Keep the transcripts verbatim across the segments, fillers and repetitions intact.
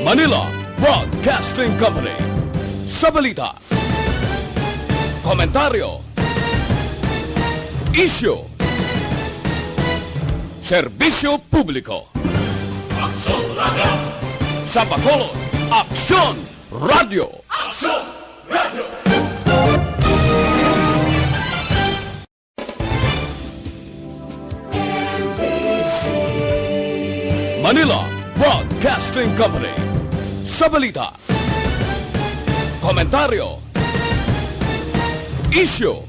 Manila Broadcasting Company. Sa balita, komentaryo, isyu, serbisyo publiko. Aksyon Radio! Sa Bacolod, Aksyon Radio! Aksyon Radio! Manila Broadcasting Company. Sa balita, komentaryo, isyu,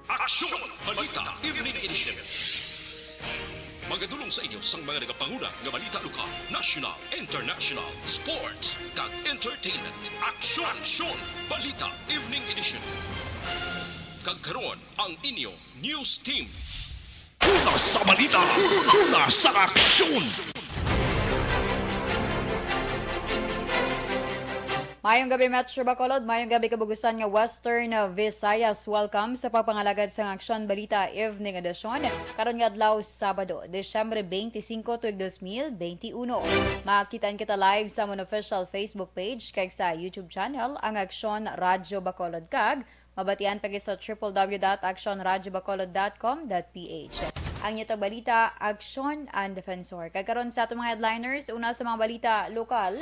Aksyon Balita Evening Edition. Magadulong sa inyo sang mga nagapanguna nga balita lokal, national, international, sports, kag entertainment. Aksyon, Aksyon Balita Evening Edition. Kag karon, ang inyo news team. Una sa balita, una sa aksyon. Mayong gabi, Metro Bacolod. Mayong gabi, kabugusan nga Western Visayas. Welcome sa pagpangalagad sang Aksyon Balita Evening Edition. Karon nga adlaw, Sabado, Disyembre twenty-five, tuig dos mil twenty-one. Makitaan kita live sa amon official Facebook page kag sa YouTube channel, ang Aksyon Radyo Bacolod, kag mabatian pa gid sa triple W dot aksyon radyo bacolod dot com dot P H. Ang inyo tagbalita, Aksyon and Defensor. Kag karon sa atong mga headliners, una sa mga balita lokal.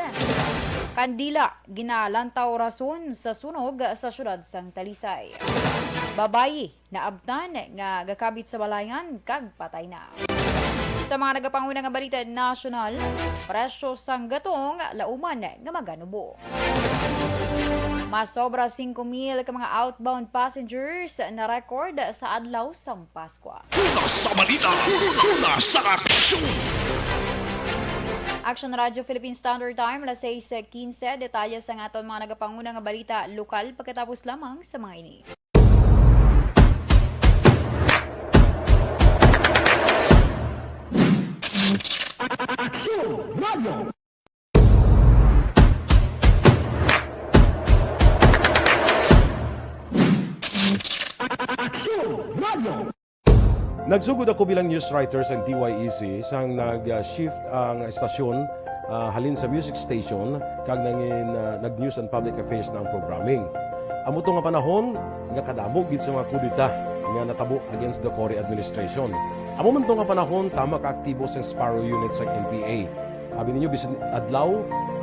Kandila, ginalantaw rason sa sunog sa siyudad sang Talisay. Babayi, naabtan nga gakabit sa balayan kag patay na. Sa mga nagapanguna nga balita nasyonal, presyo sang gatong lauman nga maganubo. Masobra singko mil ka mga outbound passengers na record sa adlaw sang Paskwa. Una sa balita, una sa aksyon. Action Radio Philippine Standard Time, alas sais quince. Detalye sa aton mga nagapanguna nga balita lokal pagkatapos lamang sa mga ini. Aksyon Radio. Aksyon Radio. Nagsugod ako bilang news writer sa D Y E C sang nag-shift ang estasyon, ah, halin sa music station kag nangin, ah, nag-news and public affairs na ang programming. Amo to nga panahon nga kadamo gid sa mga kudeta nga natabo against the Cory administration. Amo man to nga panahon, tama ka aktibo sa Sparrow Unit sa N P A. Abi ninyo, bisan adlaw,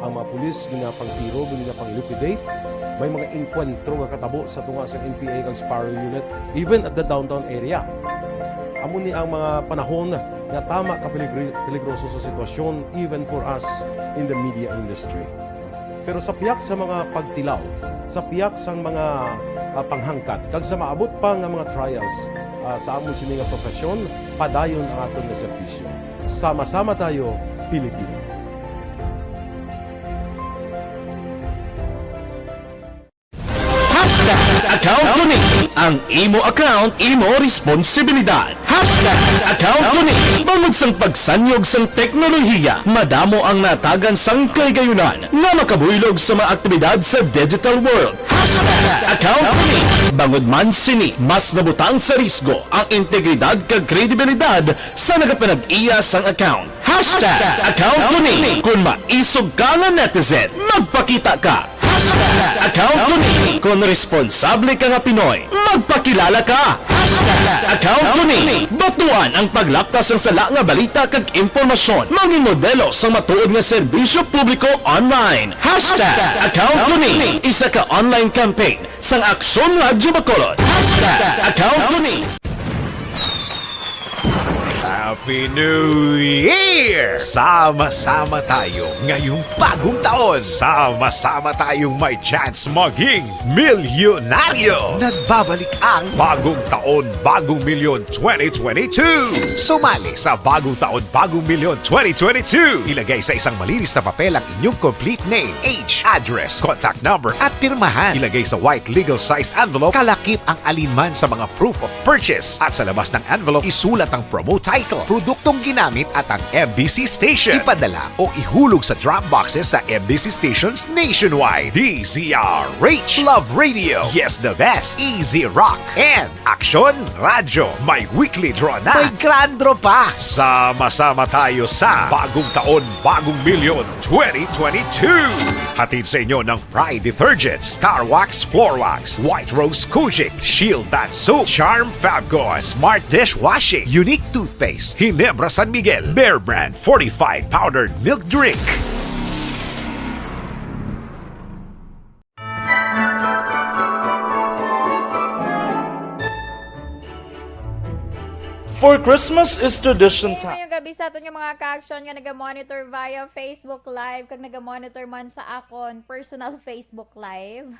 ang mga pulis ginapangtiro, ginapang-liquidate. May mga engkwentro nga katabo sa tunga sa N P A kag Sparrow Unit, even at the downtown area. Amo ni ang mga panahon nga tama ka peligri-, peligroso sa sitwasyon, even for us in the media industry. Pero sa pihak sa mga pagtilaw, sa pihak sang mga, ah, panghangkat, kag sa maabot pa nga mga trials, ah, sa amon sini nga profesyon, padayon ang aton nga serbisyo. Sama-sama tayo, Pilipino. Hashtag account ko ni. Ang imo account, imo responsibilidad. Hashtag account ko ni. Bangod sang pagsanyog sang teknolohiya, madamo ang natagan sang kahigayunan nga makabuylog sa mga aktibidad sa digital world. Hashtag account ko ni. Bangod man sini, mas nabutang sa risgo ang integridad kag kredibilidad sa nagapanag-iya sang account. Hashtag account ko ni. Kung maisog ka nga netizen, magpakita ka. Hashtag account ko ni. Kung responsable ka nga Pinoy, magpakilala ka. Hashtag account ko ni. Batuan ang paglapta sang sala nga balita kag impormasyon. Mangin modelo sang matuod nga serbisyo publiko online. Hashtag account ko ni. Isa ka online campaign sang Aksyon Radyo Bacolod. Hashtag account ko ni. Happy New Year! Sama-sama tayo ngayong bagong taon. Sama-sama tayong may chance maging milyonaryo. Nagbabalik ang Bagong Taon, Bagong Milyon twenty twenty-two. Sumali sa Bagong Taon, Bagong Milyon twenty twenty-two. Ilagay sa isang malinis na papel ang inyong complete name, age, address, contact number, at pirmahan. Ilagay sa white legal-sized envelope, kalakip ang alinman sa mga proof of purchase. At sa labas ng envelope, isulat ang promo title, Produktong ginamit at ang M B C station. Ipadala o ihulog sa drop boxes sa M B C stations nationwide. D Z R H Love Radio. Yes, the best. Easy Rock. And Aksyon Radyo. May weekly draw na. May grand draw pa. Sama-sama tayo sa Bagong Taon, Bagong Milyon twenty twenty-two. Hatid sa inyo ng Pride Detergent, Star Wax Floor Wax, White Rose Kojic, Shield Bath Soap, Charm Fabcon, Smart Dishwashing, Unique Toothpaste, Ginebra San Miguel, Bear Brand Fortified Powdered Milk Drink. For Christmas is tradition time. Ngayong gabi sa aton nga mga ka-action nga naga-monitor via Facebook Live kag naga-monitor man sa akon personal Facebook Live.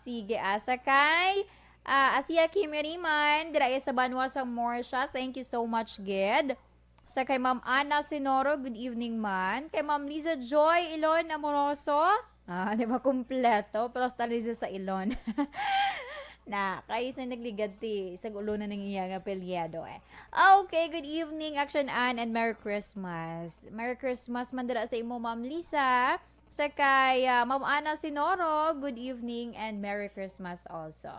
Sige, asa kay ah, Atia Kimiriman, dira iya sa banwa sang Morsha. Thank you so much, gid. Sa kay Ma'am Ana Sinoro, good evening man. Kay Ma'am Liza Joy Ilon Amoroso, ah, di ba, kompleto? Pero hasta Liza sa Ilon. Na, kay sa nagligad ti, sa ulo na ng iya nga apelyido eh. Okay, good evening, Action Ann, and Merry Christmas. Merry Christmas man dira sa imo, Ma'am Lisa. Sa kay ah, Ma'am Ana Sinoro, good evening and Merry Christmas also.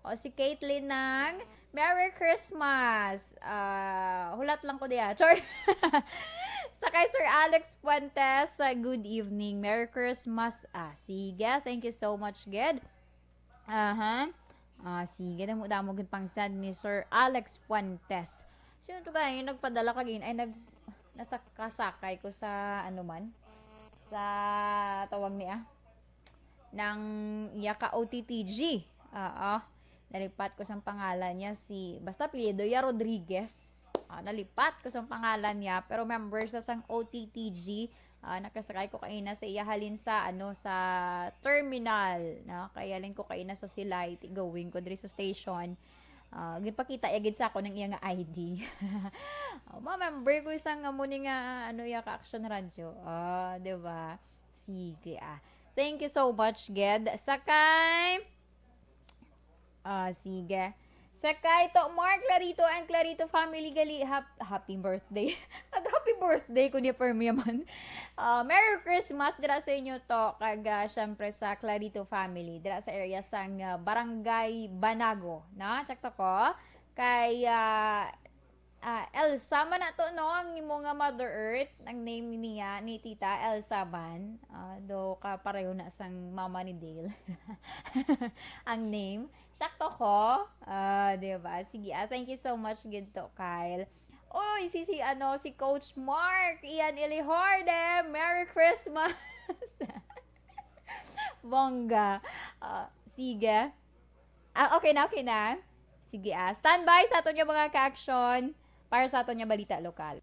O si Caitlyn ng Merry Christmas. Ah, hulat lang ko diya. Char. Sa kay Sir Alex Fuentes, ah, good evening. Merry Christmas. Ah, sige. Thank you so much, gid. Aha. Ah, sige, damo-damo gid pang send ni Sir Alex Fuentes. Sino to kaya yung nagpadala kagin ay nag nasakasakay ko sa ano man sa tawag niya ng iya ka O T T G. Oo. Nalipat ko sang pangalan niya si basta apelyido ya Rodriguez. Ah, nalipat ko sang pangalan niya pero member sa sang O T T G. Ah, nakasakay ko kaina sa iya halin sa ano sa terminal, no? Kay halin ko kaina sa Silay, ti going ko diri sa station. Ah, gipakita ya gid sa ako ng iya nga I D. Oh, ma-member ko isang amo ni nga ano ya ka Action Radio. Ah, di ba? Sige ah. Thank you so much, Ged. Sakay! Ah, sige. Sa kay to Mark Clarito and Clarito family gali, hap- happy birthday. Nag happy birthday ko ni Permia man. Ah, Merry Christmas dira sa inyo to kag ah, syempre sa Clarito family dira sa area sang ah, Barangay Banago, na check to ko kay ah, ah, Elsa man na to, no, ang imo nga Mother Earth, ang name niya ni Tita Elsa man. Ah, do ka pareho na sang mama ni Dale. Ang name. Sakto ko? Ah, di ba? Sige, ah, thank you so much gid to, Kyle. Oy, si, si, ano, si Coach Mark Ian Ilihorde. Merry Christmas! Bongga. Ah, sige. Ah, okay na, okay na. Sige, ah. Standby sa aton nga mga ka-action para sa aton nga balita lokal.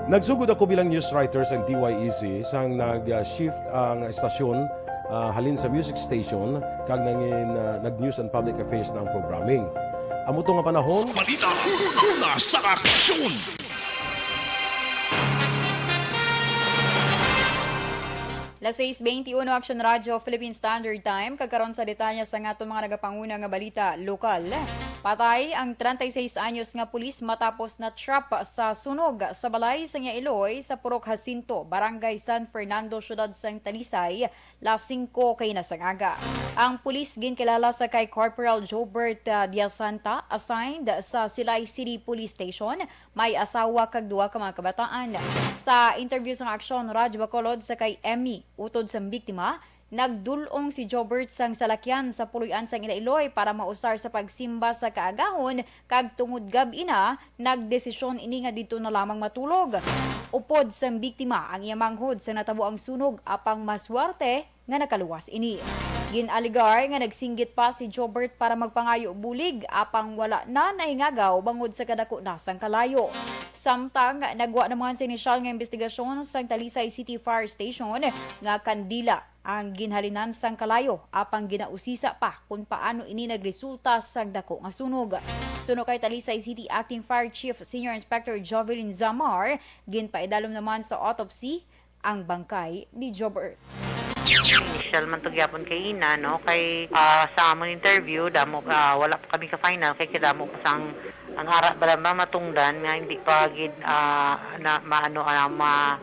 Nagsugod ako bilang news writer sa D Y E C sang nag-shift ang estasyon, ah, halin sa music station kag nangin, ah, nag-news and public affairs na ang programming. Amo to nga panahon, Balita una sa aksyon. Las seis veintiuno, Action Radio, Philippine Standard Time. Kag karon sa detalye sa aton mga nagapanguna nga balita lokal. Patay ang treinta y seis anyos nga pulis matapos na-trap sa sunog sa balay sa iya iloy sa Purok Jacinto, Barangay San Fernando, Siyudad sang Talisay, las singko kaina sang aga. Ang pulis ginkilala sa kay Corporal Jobert, ah, Diasanta, assigned sa Silay City Police Station, may asawa kag duha ka mga kabataan. Sa interview sang Aksyon Radyo Bacolod sa kay Emmy, utod sang biktima, nagdul-ong si Jobert sang salakyan sa puloy-an sang Iloiloy para mausar sa pagsimba sa kaagahon, kag tungod gab-i na, nagdesisyon ini nga didto na lamang matulog. Upod sang biktima ang iya manghod sa natabo ang sunog, apang maswerte nga nakaluwas ini. Gin-alegar nga nagsinggit pa si Jobert para magpangayo bulig, apang wala na nahingagaw bangod sa kadako na sang kalayo. Samtang nagwa naman sa inisyal nga investigasyon sang Talisay City Fire Station nga kandila ang ginhalinan sang kalayo, apang ginausisa pa kung paano ini nagresulta sang dako nga sunog. Suno kay Talisay City Acting Fire Chief Senior Inspector Jovelyn Zamar, ginpaidalom naman sa autopsy ang bangkay ni Jobert. Initial man to gyapon kay ina, no? Kay, ah, sa amon interview, damo, ah, wala pa kami ka final kay kadamo pa sang, ang ara ba lang ba matungdan nga hindi pa gid, ah, na maano, ah, ma-,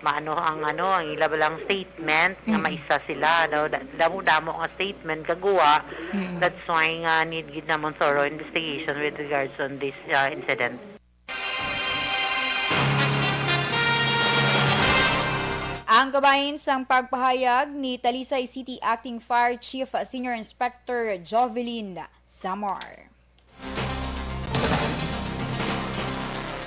maano ang ano, ang ila ba lang statement nga Mm. maisa sila daw, da-, damo-damo nga statement kaguwa. Mm. That's why nga need gid namon thorough investigation with regards on this, ah, incident. Ang kabahin sang pagpahayag ni Talisay City Acting Fire Chief Senior Inspector Jovelyn Zamar.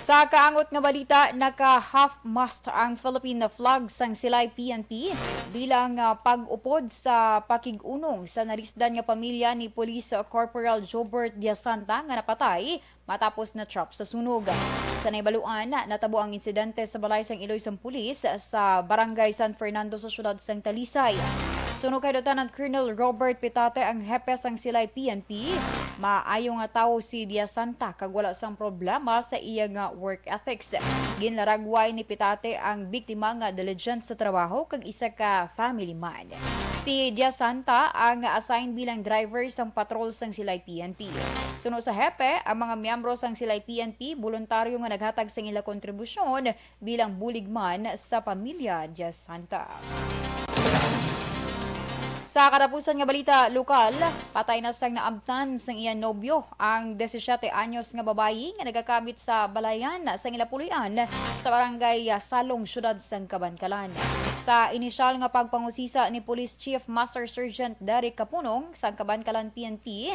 Sa kaangot nga balita, naka-half-mast ang Philippine flag sang Silay P N P bilang, ah, pag-upod sa pakig-unong sa nalisdan nga pamilya ni Police Corporal Jobert Diasanta nga napatay matapos na-trap sa sunog. Sa nahibaluan, natabo ang insidente sa balay sang iloy sang pulis sa Barangay San Fernando sa siyudad sang Talisay. Suno kay Lieutenant Colonel Robert Pitate, ang hepe sang Silay P N P, maayo nga tawo si Diasanta kag wala sang problema sa iya nga work ethics. Ginlaragway ni Pitate ang biktima nga diligent sa trabaho kag isa ka family man. Si Diasanta ang assign bilang driver sang patrol sang Silay P N P. Suno sa hepe, ang mga miyembro sang Silay P N P boluntaryo nga naghatag sang ila kontribusyon bilang bulig man sa pamilya Diasanta. Sa katapusan nga balita lokal, patay na sang naabtan sang iya nobyo ang disisiete anyos nga babayi nga nagakabit sa balayan sang ila puloy-an sa barangay Salong, siyudad sang Kabankalan. Sa inisyal nga pagpangusisa ni Police Chief Master Sergeant Derek Kapunong sang Kabankalan P N P,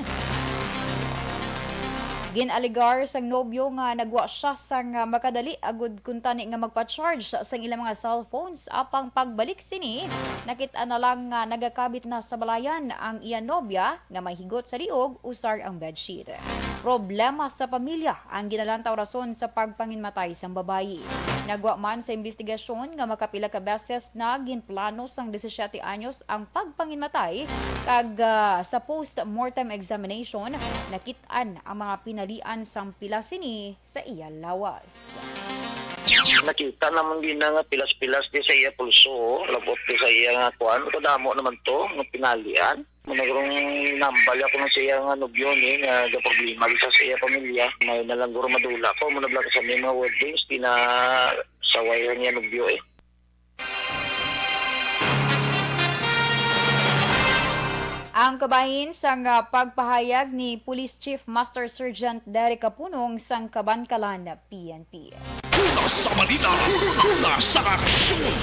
gin-alegar sang nobyo nga nagwa siya sang makadali agud kuntani nga magpa-charge sang ila mga cellphones, apang pagbalik sini, nakit-an na lang nga nagakabit na sa balayan ang iya nobya nga may higot sa liog, usar ang bedsheet. Problema sa pamilya ang ginalantaw rason sa pagpanginmatay sang babayi. Nagwa man sa imbestigasyon nga makapila ka beses na ginplano sang disisiete anyos ang pagpanginmatay, kag, ah, sa post-mortem examination, nakit-an ang mga pinalian sang pila sini sa iya lawas. Nakita naman din na nga pilas-pilas di sa iya pulso, oh. Labot di sa iya nga kuan. Kadamo naman to, nga pinalian. Managurong nambal ako na sa iya nga nobyo ni, nga gaproblema sa, sa iya pamilya. May nalangguro madula ko, muna bala sa may mga weddings, di na saway ang iya nobyo, eh. Ang kabahin sang, ah, pagpahayag ni Police Chief Master Sergeant Derek Kapunong sang Kabankalan P N P. Una sa balita, una sa aksyon.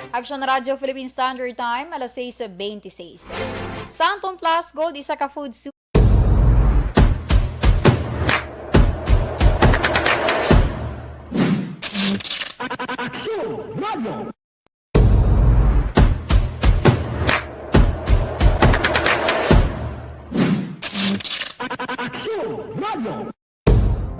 Aksyon Radyo Philippine Standard Time, alas sais beintiseis. Santon Plus Gold, isa ka food su- Aksyon Radyo. Aksyon Radyo.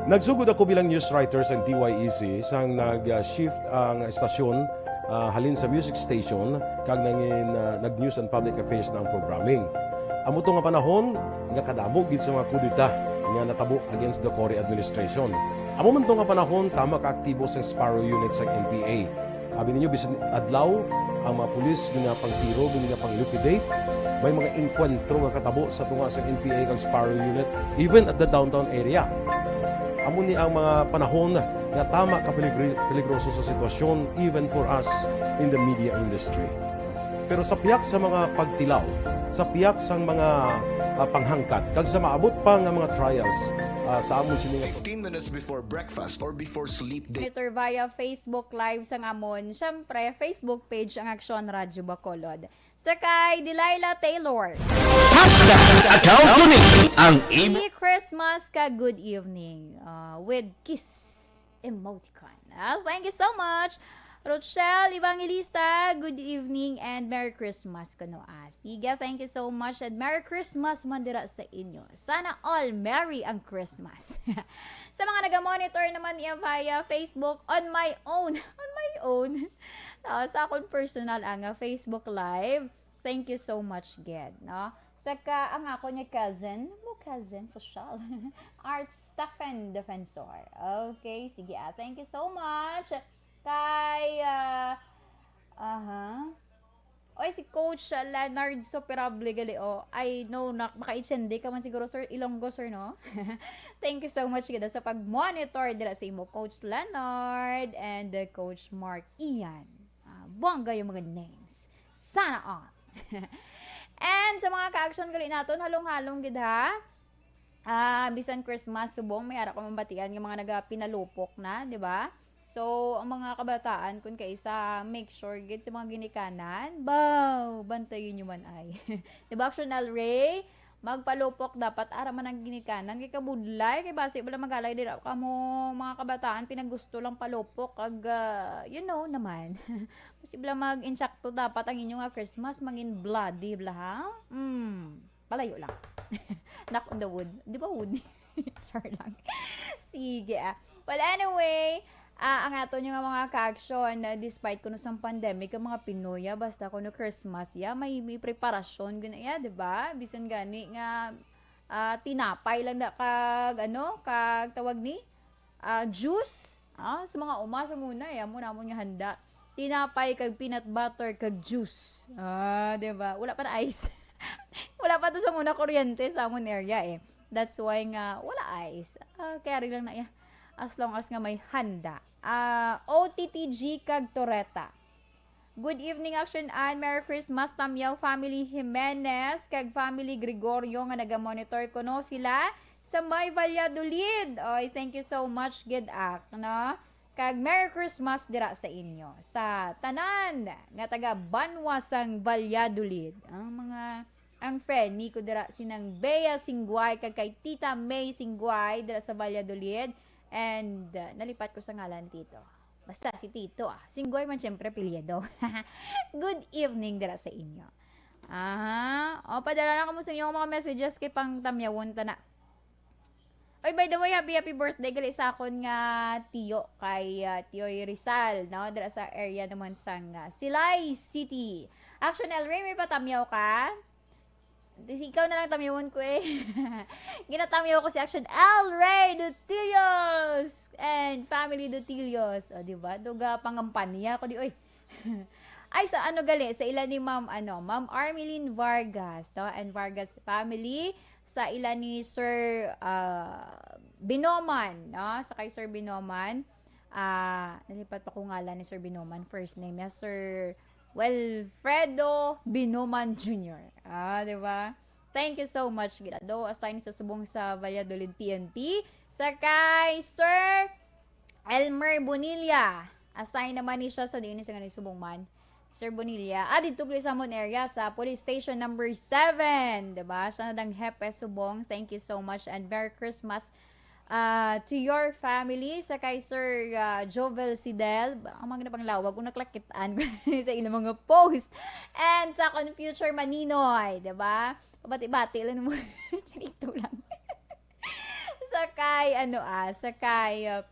Nagsugod ako bilang news writer sa D Y E C sang nag-shift ang estasyon, ah, halin sa music station kag nangin, ah, nag-news and public affairs na ang programming. Amo to nga panahon nga kadamo gid sa mga kudeta nga natabo against the Cory administration. Amo man to nga panahon tama ka aktibo sang Sparrow Unit sang N P A. Abi ninyo, bisan adlaw, ang mga pulis ginapangtiro, ginapang-liquidate. May mga engkwentro nga katabo sa tunga sa N P A kag Sparrow Unit, even at the downtown area. Amo ni ang mga panahon nga tama ka peligri-, peligroso sa sitwasyon, even for us in the media industry. Pero sa pihak sa mga pagtilaw, sa pihak sang mga, ah, panghangkat, kag sa maabot pa nga mga trials, ah, sa amon sini nga Fifteen minutes before breakfast or before sleep day. Twitter via Facebook Live sang amon, syempre, Facebook page ang Aksyon Radyo Bacolod. Sa kay Delilah Taylor. Hashtag account ko ni ang imo. Merry Christmas ka good evening, uh, with kiss emoticon. Ah, thank you so much. Rochelle Evangelista, good evening and Merry Christmas kuno, ah. Sige, thank you so much and Merry Christmas man dira sa inyo. Sana all merry ang Christmas. Sa mga naga-monitor naman niya via Facebook, on my own, on my own, ah, sa akon personal ang, ah, Facebook Live, thank you so much, gid, no? Saka ang ako niya cousin, mo cousin, social. Art Stephen Defensor. Okay, sige ah. Thank you so much. Kay, ah, aha. Oy, si Coach Leonard Superable gali, oh. I know, na, maka-H N D ka man siguro, sir. Ilonggo, sir, no? Thank you so much gid sa pag-monitor dira sa imo, Coach Leonard and, uh, Coach Mark Ian. Ah, bongga yung mga names. Sana all. And sa mga ka-action gali naton, halong-halong gid ha. Ah, bisan Christmas, subong may ara ko mabatian nga mga nagapinalupok na, di ba? So, ang mga kabataan, kun kaisa, make sure gid sa mga ginikanan, baw, bantayon nyo man ay. Di ba, Action El Rey? Magpalupok dapat ara man ang ginikanan, kay kabudlay, kay basi bala magalay dira kamo, mga kabataan, pinaggusto lang palupok, kag, ah, you know naman. Basi bala mag-insakto dapat ang inyo nga Christmas, mangin bloody bala, ha? Mm, palayo lang. Knock on the wood. Di ba wood? Char lang. Sige, ah. Well, anyway, ah, ang ato nyo nga mga ka-action, ah, despite kuno sang pandemic, ang mga Pinoy, ah, basta kuno Christmas, ya, may, may preparasyon, gud na, ya, di ba? Bisan gani nga, ah, tinapay lang na kag, ano, kag tawag ni, ah, juice. Ah, sa mga uma, sa muna, ya, mo namon nga handa. Tinapay kag peanut butter kag juice. Ah, di ba? Wala pa na ice. Wala pa to sa muna kuryente sa amon area, eh. That's why nga wala ice. Ah, kaya rin lang na iya. As long as nga may handa. Ah, O T T G kag Toreta. Good evening, Action Ann. Merry Christmas, Tamyaw family Jimenez kag family Gregorio nga naga-monitor kuno sila sa may Valladolid. Oy, thank you so much, gid ak, no? Kag Merry Christmas dira sa inyo, sa tanan nga taga banwa sang Valladolid. Ang mga, ang friend ni ko dira, si Nang Bea Singguay kag kay Tita May Singguay dira sa Valladolid. And, uh, nalipat ko sa ngalan, Tito. Basta si Tito, ah. Singguay man, syempre, apelyido. Good evening dira sa inyo. Aha. O, padala na kamo sa inyo ang mga messages kay pang tamyawon ta na. Oy, by the way, happy, happy birthday gali sa akon nga tiyo kay, ah, Tiyoy Rizal, no? Dira sa area naman sang, ah, Silay City. Action, El Rey, may patamyaw ka? Di, si ikaw na lang tamyawon ko eh. Ginatamyaw ko si Action El Rey Dutilios and family Dutilios. O, di ba? Duga pangampanya ko di, oy. Ay, sa ano gali? Sa ila ni Ma'am, ano, Ma'am Armelin Vargas, no? And Vargas family. Sa ila ni Sir, ah, Binoman, no? Sa kay Sir Binoman. Ah, nalipat pa ko ngalan ni Sir Binoman. First name niya, Sir Wilfredo Binoman Junior. Ah, di ba? Thank you so much, gid. Do, assign sa subong sa Valladolid P N P. Sa kay Sir Elmer Bonilla. Assign naman ni siya sa diin ni sa ganun subong man. Sir Bonilla. Ah, dito ko sa amon area sa Police Station number seven. Diba? Siya na dang hepe subong. Thank you so much and Merry Christmas, ah, to your family. Sa kay Sir, ah, Jovel Sidel. Ang mga napanglawag kung naklakitaan ko sa ilang mga post. And sa akon future maninoy, diba? Pabati-bati lang mo. Dito lang. Sa kay, ano, ah, sa kay, ah,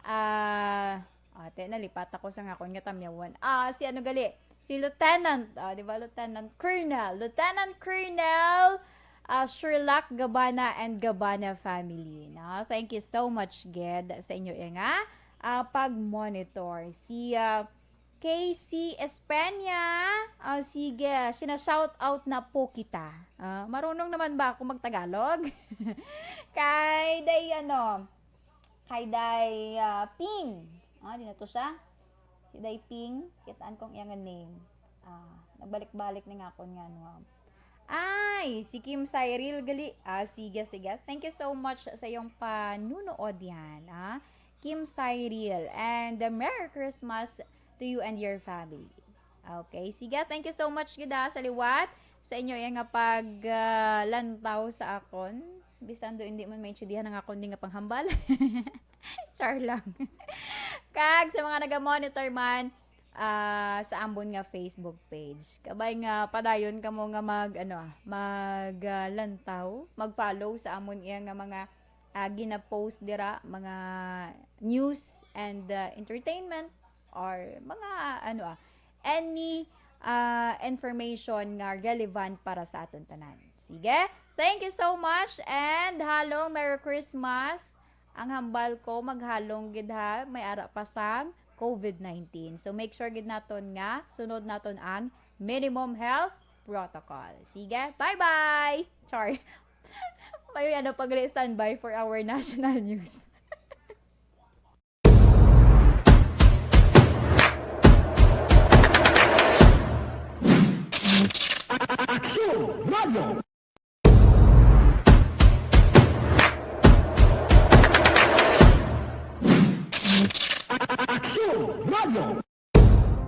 ah, ate, nalipat ako sa nga akon nga tamyawan. Ah, si ano gali? Si Lieutenant, ah, di ba, Lieutenant Colonel? Lieutenant Colonel, ah, Sherlock Gabana and Gabana family, no? Thank you so much, gid, sa inyo nga, ah, pag-monitor. Si, ah, K C Espenia, ah, sige, sina-shout out na po kita. Ah, marunong naman ba ako magtagalog? Kay day, ano, kay day, ah, Ping. Ah, di na to siya. Si day Ping, kitaan kong iyang name. Ah, nagbalik-balik na nga ako nga, ano, ah. Ay, si Kim Cyril gali. Ah, sige, sige. Thank you so much sa iyong panunood yan, ah. Kim Cyril. And, uh, Merry Christmas to you and your family. Okay, sige. Thank you so much, gid, ah, sa liwat sa inyo yung nga pag, ah, lantaw sa akon. Bisan do hindi man maintindihan ang akon di nga panghambal. Char lang. Kag sa mga naga-monitor man, ah, sa amon nga Facebook page. Kabay nga padayon kamo nga mag, ano, ah, mag, ah, lantaw, mag-follow sa amon iya nga mga, ah, gina-post dira, mga news and, ah, entertainment or mga, ano, ah, any, ah, information nga relevant para sa aton tanan. Sige. Thank you so much and halong Merry Christmas. Ang hambal ko, maghalong gid ha, may ara pa sang covid nineteen. So make sure gid naton nga sunod naton ang minimum health protocol. Sige, bye-bye! Char. May ano pag standby for our national news.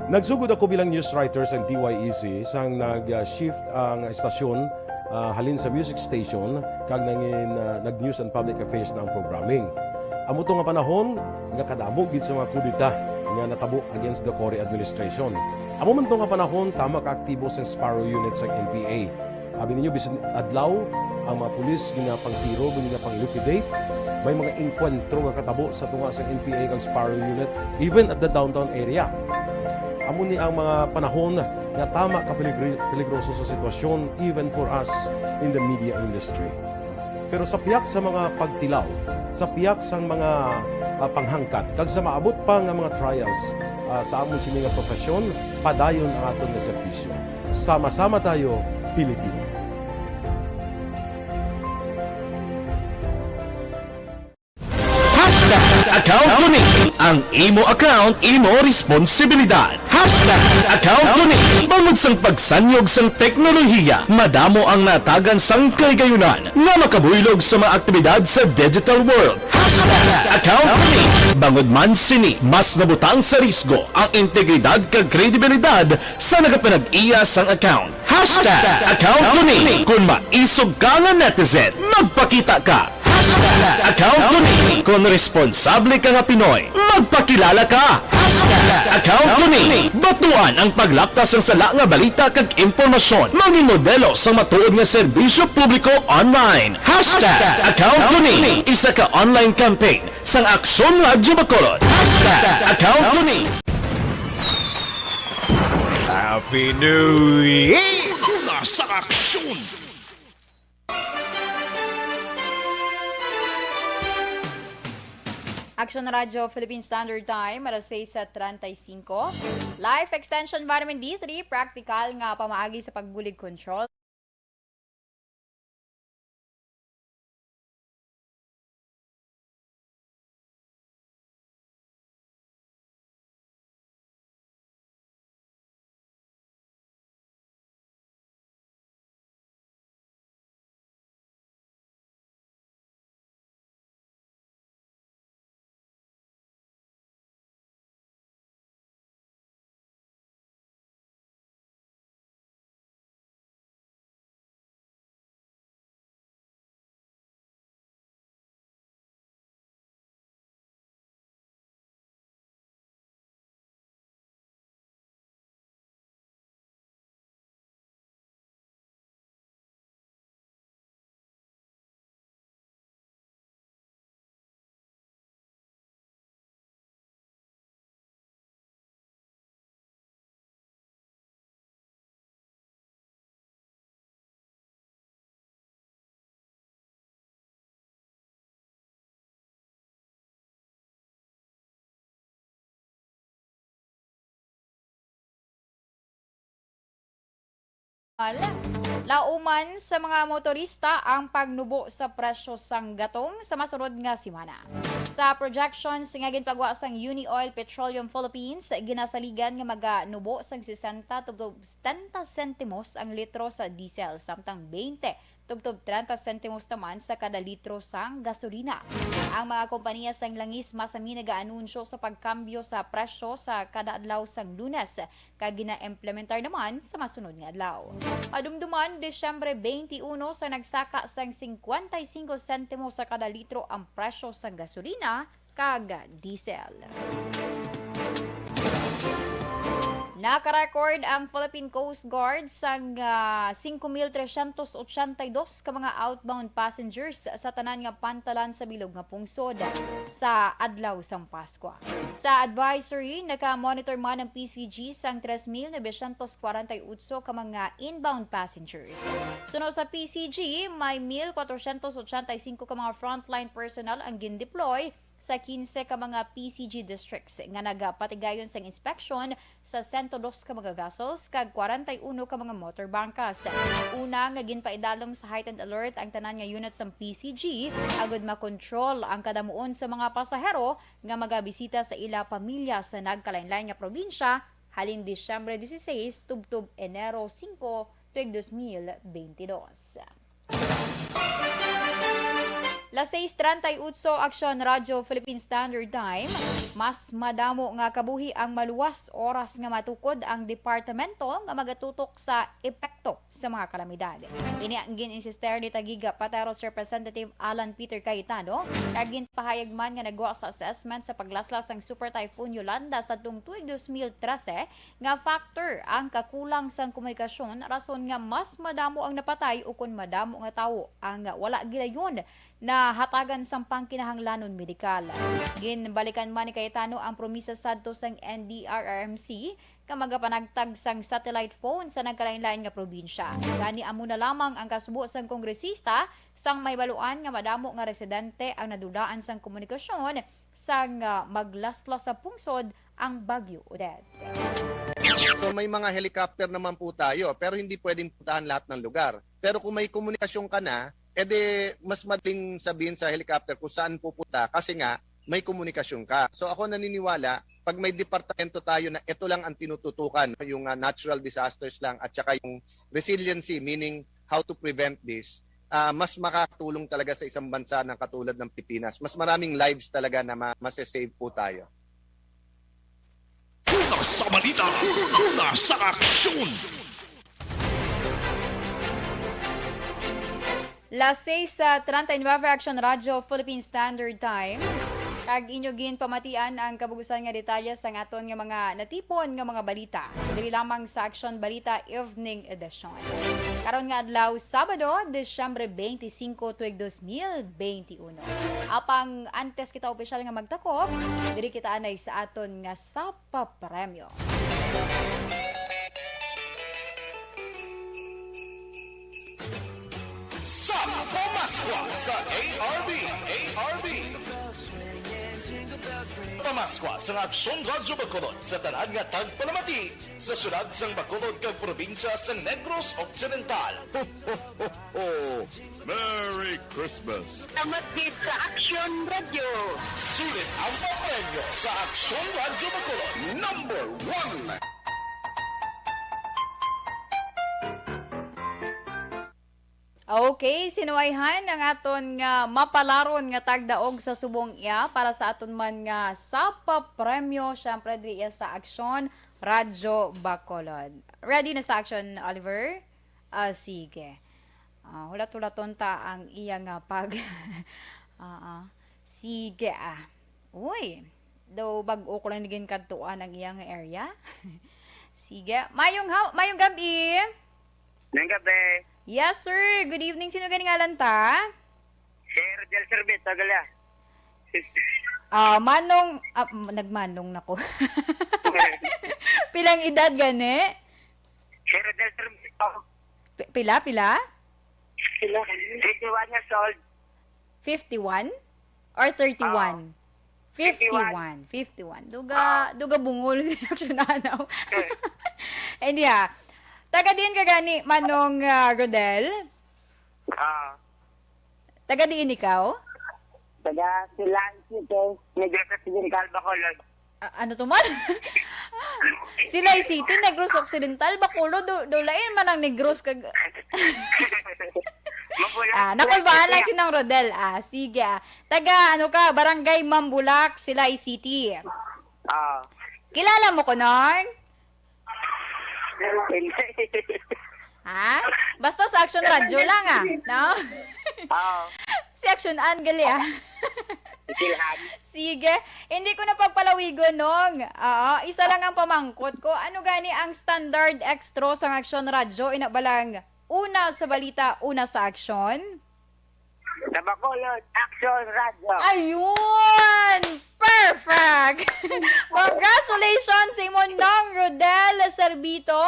Nagsugod ako bilang news writer sa D Y E C sang nag-shift ang estasyon, ah, halin sa music station kag nangin, ah, nag-news and public affairs na ang programming. Amo to nga panahon nga kadamo gid sa mga kudeta nga natabo against the Cory administration. Amo man to nga panahon tama ka aktibo sang Sparrow Unit sang N P A. Abi ninyo, bisan adlaw, ang mga pulis ginapangtiro, ginapang-liquidate. May mga engkwentro nga katabo sa tunga sa N P A kag Sparrow Unit, even at the downtown area. Amo ni ang mga panahon nga tama ka peligri-, peligroso sa sitwasyon, even for us in the media industry. Pero sa pihak sa mga pagtilaw, sa pihak sang mga, ah, panghangkat, kag sa maabot pa nga mga trials, ah, sa amon sini nga profesyon, padayon ang aton nga serbisyo. Sama-sama tayo, Pilipino. Hashtag account ko ni. Ang imo account, imo responsibilidad. Hashtag account ko ni. Bangod sang pagsanyog sang teknolohiya, madamo ang natagan sang kahigayunan nga makabuylog sa mga aktibidad sa digital world. Hashtag account ko ni. Bangod man sini, mas nabutang sa risgo ang integridad kag kredibilidad sa nagapanag-iya sang account. Hashtag account ko ni. Kung maisog ka nga netizen, magpakita ka. Hashtag account ko ni. Kung responsable ka nga Pinoy, magpakilala ka. Hashtag account ko ni. Batuan ang paglapta sang sala nga balita kag impormasyon. Mangin modelo sang matuod nga serbisyo publiko online. Hashtag account ko ni. Isa ka online campaign sang Aksyon Radyo Bacolod. Hashtag account ko ni. Happy New Year! Una sa aksyon! Aksyon Radyo Philippine Standard Time, alas sais treinta y cinco. Life Extension Vitamin D three, practical nga pamaagi sa pagbulig control. Lauman sa mga motorista ang pagnubo sa presyo sang gatong sa masunod nga semana. Sa projections nga ginpagwa sang Unioil Petroleum Philippines, ginasaligan nga maganubo sang sesenta tubtob setenta sentimos ang litro sa diesel, samtang twenty tubtob treinta sentimos naman sa kada litro sang gasolina. Ang mga kompanya sang langis masami nagaanunsyo sa pagkambyo sa presyo sa kada adlaw sang Lunes, kag ginaimplementar naman sa masunod nga adlaw. Madumduman, Disyembre twenty-uno sa nagsaka sang cincuenta y cinco sentimos sa kada litro ang presyo sang gasolina kag diesel. Naka-record ang Philippine Coast Guard sang, ah, singko mil tresyentos otsenta y dos ka mga outbound passengers sa tanan nga pantalan sa bilog nga pungsod sa adlaw sang Paskwa. Sa advisory, naka-monitor man ang P C G sang tres mil novecientos kwarenta y otso ka mga inbound passengers. Suno sa P C G, may mil kwatrosyentos otsenta y singko ka mga frontline personnel ang gin-deploy sa quince ka mga P C G districts nga nagapatigayon sang inspeksyon sa sento dos ka mga vessels kag kwarenta y uno ka mga motor bangkas. Una nga ginpaidalom sa heightened alert ang tanan nga unit sang P C G agud makontrol ang kadamuon sa mga pasahero nga magabisita sa ila pamilya sa nagkalainlain nga probinsya halin Disyembre dieciséis tubtob Enero singko tuig dos mil beintidos. Las seis treinta y ocho, Aksyon Radyo Philippine Standard Time. Mas madamo nga kabuhi ang maluwas oras nga matukod ang departamento nga magatutok sa epekto sa mga kalamidad. Ini ang gin-insister ni Tagiga Pateros Representative Alan Peter Cayetano, kag ginpahayag man nga nagwa sa assessment sa paglaslas sang Super Typhoon Yolanda sa tuig dos mil trese, nga factor ang kakulang sang komunikasyon, rason nga mas madamo ang napatay ukon madamo nga tawo ang wala gilayon nahatagan sang pangkinahanglanon medikal. Ginbalikan man ni Cayetano ang promisa sadto sang N D R R M C nga magapanagtag sang satellite phone sa nagkalainlain nga probinsya. Gani amo na lamang ang kasubo sang kongresista sang may baluan nga madamo nga residente ang nadulaan sang komunikasyon sang, ah, maglaslas sa pungsod ang Bagyo Odette. So may mga helicopter naman po tayo, pero hindi pwedeng puntahan lahat ng lugar. Pero kung may komunikasyon ka na, edi mas madaling sabihin sa helicopter kung saan pupunta kasi nga may komunikasyon ka. So ako naniniwala, pag may departamento tayo na ito lang ang tinututukan, yung, ah, natural disasters lang at saka yung resiliency, meaning how to prevent this, ah, mas makakatulong talaga sa isang bansa ng katulad ng Pilipinas. Mas maraming lives talaga na ma- masasave po tayo. Una sa balita, una sa aksyon. Las seis sa treinta y nueve, Action Radio Philippine Standard Time. Kag inyo ginpamatian ang kabugusan nga detalye sang aton nga mga natipon nga mga balita diri lamang sa Action Balita Evening Edition. Karon nga adlaw, Sabado, Disyembre twenty-five, tuig dos mil twenty-one. Apang antes kita opisyal nga magtakop, diri kita anay sa aton nga sap papremyo. Sa Pamaskwa sa A R B, A R B. Pamaskwa sa Aksyon Radyo Bacolod sa tanan nga tagpalamati sa syudad sang Bacolod kag probinsya sang Negros Occidental. Ho, ho, ho, ho. Merry Christmas! Salamat gid sa Action Radio. Sulit ang papremyo sa Action Radio Bacolod. Number one! Okay, sinuwayhan ang aton nga mapalaron nga tagdaog sa subong iya para sa aton man nga sapa premyo, syempre, diri iya sa Aksyon Radyo Bacolod. Ready na sa Aksyon, Oliver? Ah, sige. Ah, hulat-hulaton ta ang iya nga pag... Ah, ah. Sige, ah. Uy, daw bag-o ko lang naging kadtuan ang iya nga area. Sige. Mayong ha, mayong gabi. Mayong gabi. Yes, sir. Good evening. Sino gani ngalan ta? Si Rodel Servit, tagal ya. Ah, manong, ah, m- nagmanong na ko. Pilang edad gani? Si Rodel Servit, oh. Pi- pila, pila? Fifty-one years old. Fifty-one? Or thirty-one? Fifty-one. Fifty-one. Duga, duga bungol si Action Anaw. Hindi ha. Taga diin ka gani, Manong ah, Rodel? Ah, Taga diin ikaw? taga Silan City, Negros Occidental, Bacolod. A- ano to man? Silay City, Negros Occidental, Bacolod, do, do lain man ang Negros kag... Mabula. Ah, nakulbaan lang si Nang Rodel. Ah, sige ah. Taga, ano ka, Barangay Mambulak, Silay City. Ah. Kilala mo ko, Nang? Ha? Basta sa Action Radio lang ah, no? Ah. Si Action Ann gali ah. Isilhan. Sige, hindi ko na pagpalawigon, Nong. Oo, isa lang ang pamangkot ko. Ano gani ang standard extra sang Aksyon Radyo? Ina ba lang una sa balita, una sa aksyon? Sa Bacolod, Aksyon Radyo. Ayun! Perfect! Congratulations sa imo, Nong Rodel Servito.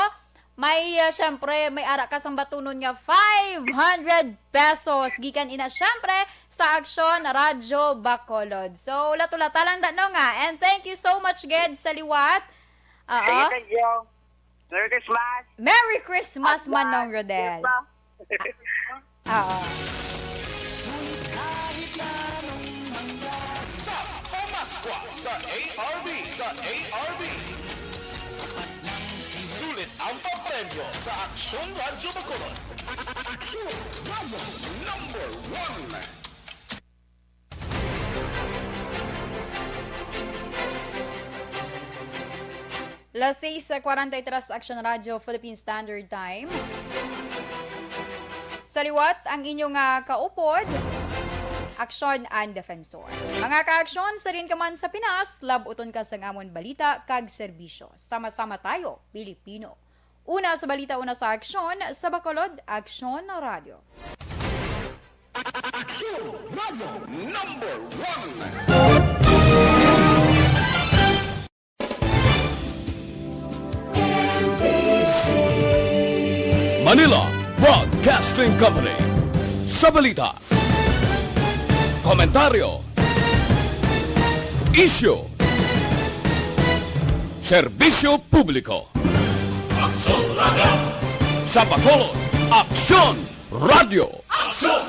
May, ah, syempre, may ara ka sang batunon nga five hundred pesos gikan ina, syempre, sa Aksyon Radyo Bacolod. So, ulat-ulata lang da, Nong, ah. And thank you so much, gid, sa liwat. Oo. Thank you, thank you. Merry Christmas! Merry Christmas man, Nong Rodel. Oo. Sa Pamaskwa sa A R B, sa A R B. Sulit ang papremyo sa Aksyon Radyo Bacolod. Aksyon Radyo number one. Las seis cuarenta y tres, Aksyon Radyo Philippine Standard Time. Sa liwat, ang inyong, ah, kaupod, Aksyon and Defensor. Mga ka-aksyon, sa diin ka man sa Pinas, lab-uton ka sang amon balita kag serbisyo. Sama-sama tayo, Pilipino. Una sa balita, una sa aksyon, sa Bacolod, Aksyon Radyo. Aksyon Radyo number one. Manila Broadcasting Company. Sa balita, komentaryo, isyu, serbisyo publiko. Aksyon Radyo. Sa Bacolod, Aksyon Radyo. Aksyon